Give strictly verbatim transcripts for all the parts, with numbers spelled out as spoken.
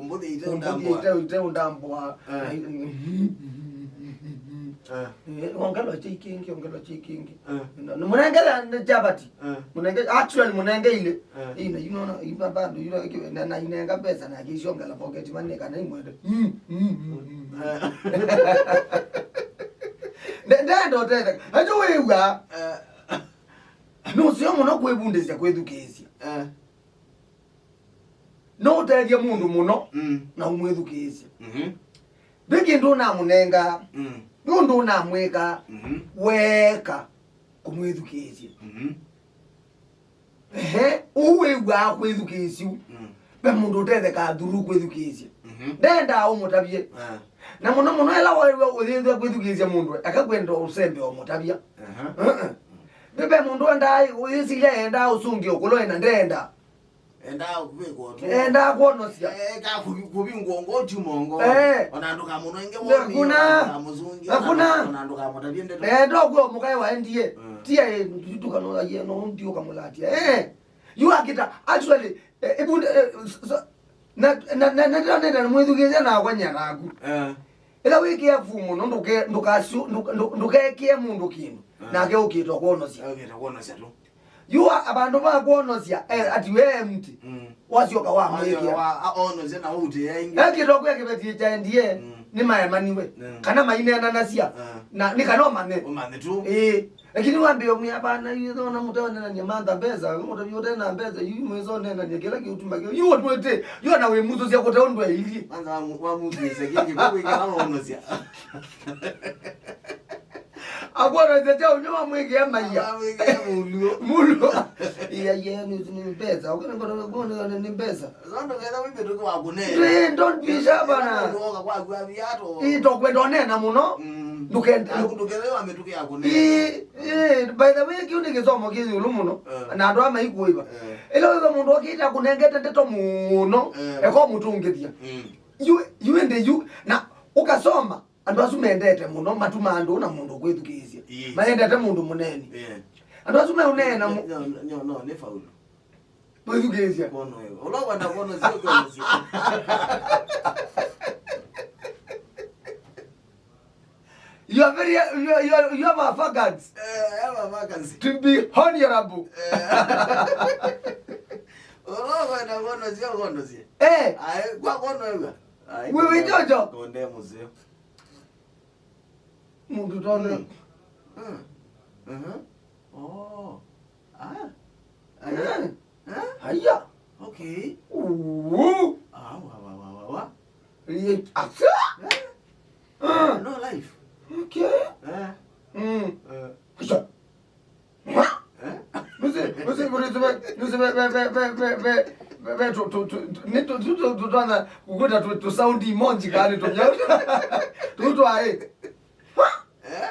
Ũmbũthĩ ite ũndambwa. Ũmbũthĩ ite, ite ũndambwa. Eh. Na i-, eh, ongelwa kĩ kĩngĩ, ongelwa kĩ kĩngĩ. Eh. Na, na mũnengere nĩ chapati. Eh. Mũnenge, actually, mũnenge ile. Eh. Ina, you know, na, iba bado, you know, na, na inenga pesa na akĩciongela pocket money kana imwende. Mm, mm, mm, mm. Eh. Nde-, ndenda ũtetheka. Ajo wĩw'a. Eh. Nũseo mũno kwĩvundĩsya kwĩthukĩĩsya. Eh. No ũtethye mũndũ mũno Mm. na ũmwĩthukĩĩsya. Mhm. Ndwĩ kĩndũ ũnamũnenga, Mm. ndwĩ ũndũ ũnamwĩka, Mhm. weeka kũmwĩthukĩĩsya. Mhm. Ehe, ũu wĩw'aa kwĩthukĩĩsya ũu. Mm. Ve mũndũ ũtethekaa through kwĩthukĩĩsya. Mhm. Ndendaa ũmũtavye. Ah. Na mũno mũno ĩla waĩw'a ũyĩthwa kwĩthukĩĩsya mũndũ, aka kwenda ũsembe ũmũtavya. Aha. Uh-uh. Ve mũndũ endaa, ũyĩsilya endaa ũsũngĩo kũla ena ndendaa. Endaa kũvĩkwa ũtũo. Endaa kwonosya. Eka kũvi-, kũvingwa ũngũ, ũtiuma ũngũ. Eh. Ona ndũkamũnenge woni, Hakuna. Ona ndũkamũsungi, Hakuna. Ona ndũkamũtavye ndeto. Enda ũkwĩa mũkae waendie. Mm. Tia, eh, tukanoaie no ndi ũkamũlatia. Eh. Yu akita, actually, eh, ibunde, eh, s-, s-, na, na, na, na, na, na, na, mwĩthukĩĩsya na akwany'a naku. Eh. Ĩla wĩ careful mũno, ndũke-, ndũkasyu-, ndũka-, ndũ-, ndũkekĩe mũndũ kĩndũ, Ah. nake ũkĩte kwonosya. Ũkĩte kwonosya tu. Yu a-, vandũ va kwonosya, eh, ati we empty. Mm. Wasyoka wamwĩkĩa. Wasyoka wa-, a-, onosya na ũutĩĩa ĩngĩ. Ekĩte kwĩa kĩveti kya N D A, Mm. nĩmaemaniwe. Mm. Kana maineenanasya. Ah. Na nĩ kana ũmanye. Ũmanye tu. Ĩĩ. Lakini wambĩĩa mwĩa vana, yu ĩtho na mũteonenany'a mantha mbesa, mũtavya ũte na mbesa, yu mwĩsonenany'a kĩla kĩũtuma kĩu. Yu ũtwĩte, yu ona wĩmuthũsya kũte ũndũ ailyĩ. Kwanza wamu-, wamuthũsya kĩngĩ, kwa kwĩkĩla wonosya. Akwona nze chao nyo wamwĩkĩa maia. Wamwĩkĩa mũluo. Mũluo. Iya, ye, nĩ, nĩ mbesa. Ũkĩna kwa kwa nĩ, nĩ mbesa. Zondo kenda wimbe tuko wa kunene. Eh, don't be shy bana. Ndio kwa kwa viato. Ii, tokwenda ũneena mũno. Mm. Ndũkenda. Ndũkenda wa mĩtũkĩ ya kunene. Ii, ii, by the way, kĩu nĩ kĩsomo kĩ ĩũlũ mũno. Eh. Na andũ ama ikũĩva. Eh. Ĩla wĩva mũndũ okĩte akũnengete ndeto mũno, Eh. eka ũmũtũngĩthya. Mm. Yu, yu ĩndĩ yu, na ũkasoma. Andũ asu mendete mũno matu ma andũ na mũndũ kwĩthukĩĩsya. Ĩĩ. Maendete mũndũ mũnene. Ĩĩ. Andũ asu meũneena mu- No, no, no, no, nĩ faulu. Kwĩthukĩĩsya. Kono wewe. Ũla wenda kono sio kono sio. You are very, you are, you are, you have a vacancy. Eh, I have a vacancy. To be honorable. Eh. Ũla wenda kono sio kono sio. Eh. Ai, kwa kono wewe. Ai, Wewe kono- Jojo. Konde mzee. Mũndũ tona. Mm. Mm. Uh-huh. Oh. Ah. Ah. Ah. Aya. Okay. Uu. Ah, wa, wa, wa, wa, wa. Ye, asa. Eh? Ah. No life. Okay. Eh. Mm. Eh. Asa. Eh? Nusi, nusi, nusi, nusi, ve, ve, ve, tu, tu, tu, tu, ni tu, tu, tu, tu, twana, kukuta tu, tu sound emoji kani tu, tu, tu, ai. Eh?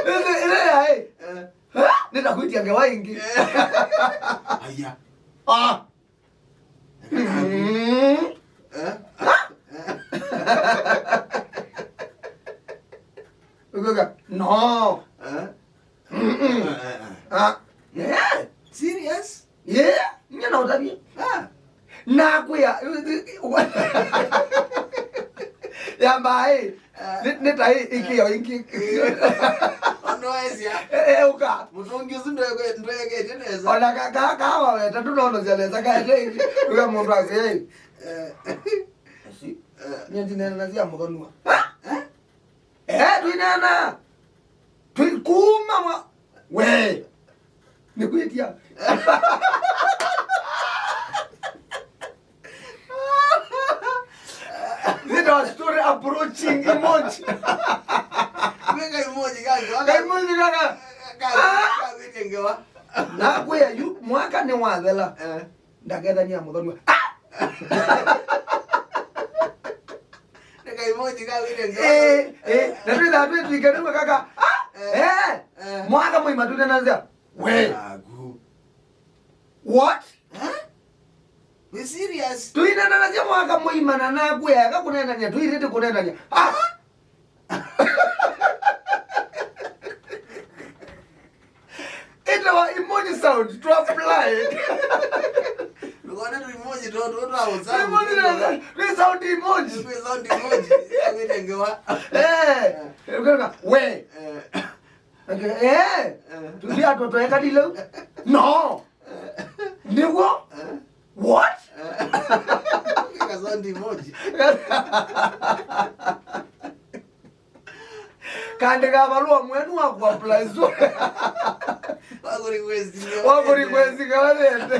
Nusi, ile ai. Eh. Ha? Nitakuitia ngewa ingi. Eh. Aya. Ah. Mm. Eh? Ugoga, no. Eh? Mm-mm. Eh, eh, eh. Ah. Yeah. Serious? Yeah. Nye na ũtavye. Ah. Nakwĩa. Yamba ai. Nĩ, nĩ ta ĩ, ĩkĩo ingĩ. Onoesya. Eh, eh, ũka. Mũtũngi ũsu ndweke-, ndweketye nesa. Ona ka, ka, ka waweta, ndũnonosya nesa, kaete ingĩ. Ũka mũndũ asye, "Hey." Eh. Asi. Eh. Nye ndinena na sia mũthonua. Eh? Eh, tuinena. Tui kuma mwa. We. Nĩkwĩtia. Nĩ ta story approaching emoji. Weka emoji kaka. Ka emoji kaka. Ka, ka, ka, ngewa. Nakwĩa yu, mwaka nĩwathela. Eh. Ndakethania mũthonua. Ah! Nĩ ka emoji ka wĩte ngewa. Eh, eh, na twĩthaa twĩtwĩke nĩwe kaka. Ah! Eh. Eh. Eh. Mwaka mũima tũnenanzya. We. Aku. What? Eh? We serious? Tũinenanasya mwaka mũima na nakwĩa eka kũnenania, tũirĩtĩ kũnenania. Ah! Ĩtawa emoji sound to apply. Ndũkone tu emoji to, to, to, to, Emoji na, we sound emoji. We sound emoji. Wĩte ngewa. Eh, we. Eh. Okay, eh. Eh. Tulia toto ekalile. No. Nĩw'o? Eh. What? Eh. Ka sound emoji. Kandĩka valũa mwenu wa kũapply. Wa kũrequest ngewa. Wa kũrequest ngewa nende.